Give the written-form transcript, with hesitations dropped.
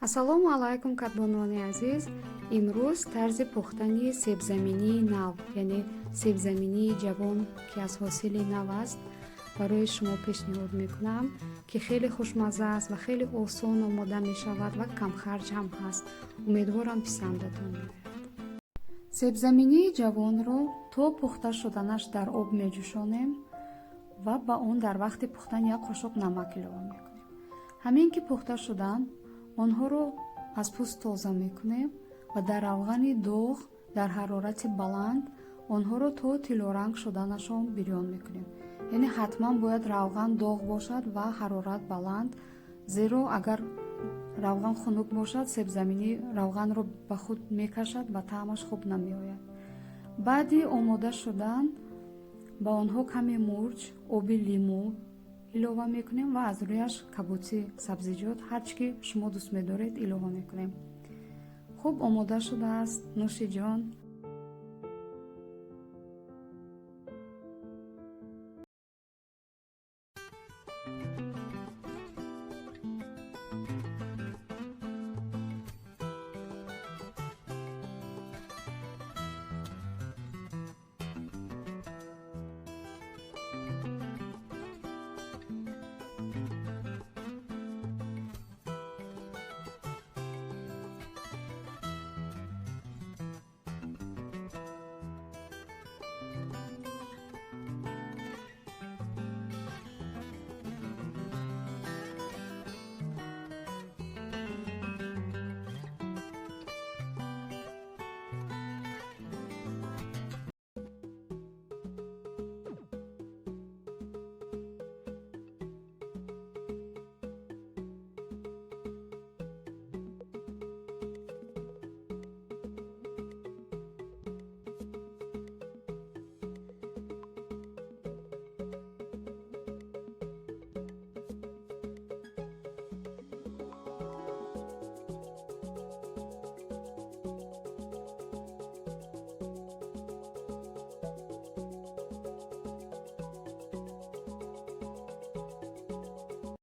Ассалому алайкум, кадбонуони азиз! Имрӯз тарзи пухтани себзаминии нав, яъне себзаминии ҷавон, ки аз ҳосили нав аст, барои шумо пешниҳод мекунам, ки хеле хушмазза аст ва хеле осон омода мешавад ва камхарҷ ҳам ҳаст. Умедворам, писандатон меояд. Себзаминии ҷавонро то пухта шуданаш дар об меҷӯшонем ва ба он дар вақти пухтан як қошуқ намак илова мекунем. Ҳамин ки пухта шуданд, онҳоро аз пӯст тоза мекунем ва дар равғани доғ дар ҳарорати баланд онҳоро то тиллоранг шуданашон бирён мекунем. Яъне ҳатман бояд равған доғ бошад ва ҳарорат баланд, зеро агар равған хунук бошад, себзаминӣ равғанро ба худ мекашад ва таъмаш хуб намеояд. Баъди омода шудан ба онҳо каме мурч, оби лимӯ илова мекунем ва аз рӯяш кабудти, сабзиҷот, ҳар чӣ ки шумо дӯст медоред, илова мекунем. Хуб омода шудааст, нӯши ҷон.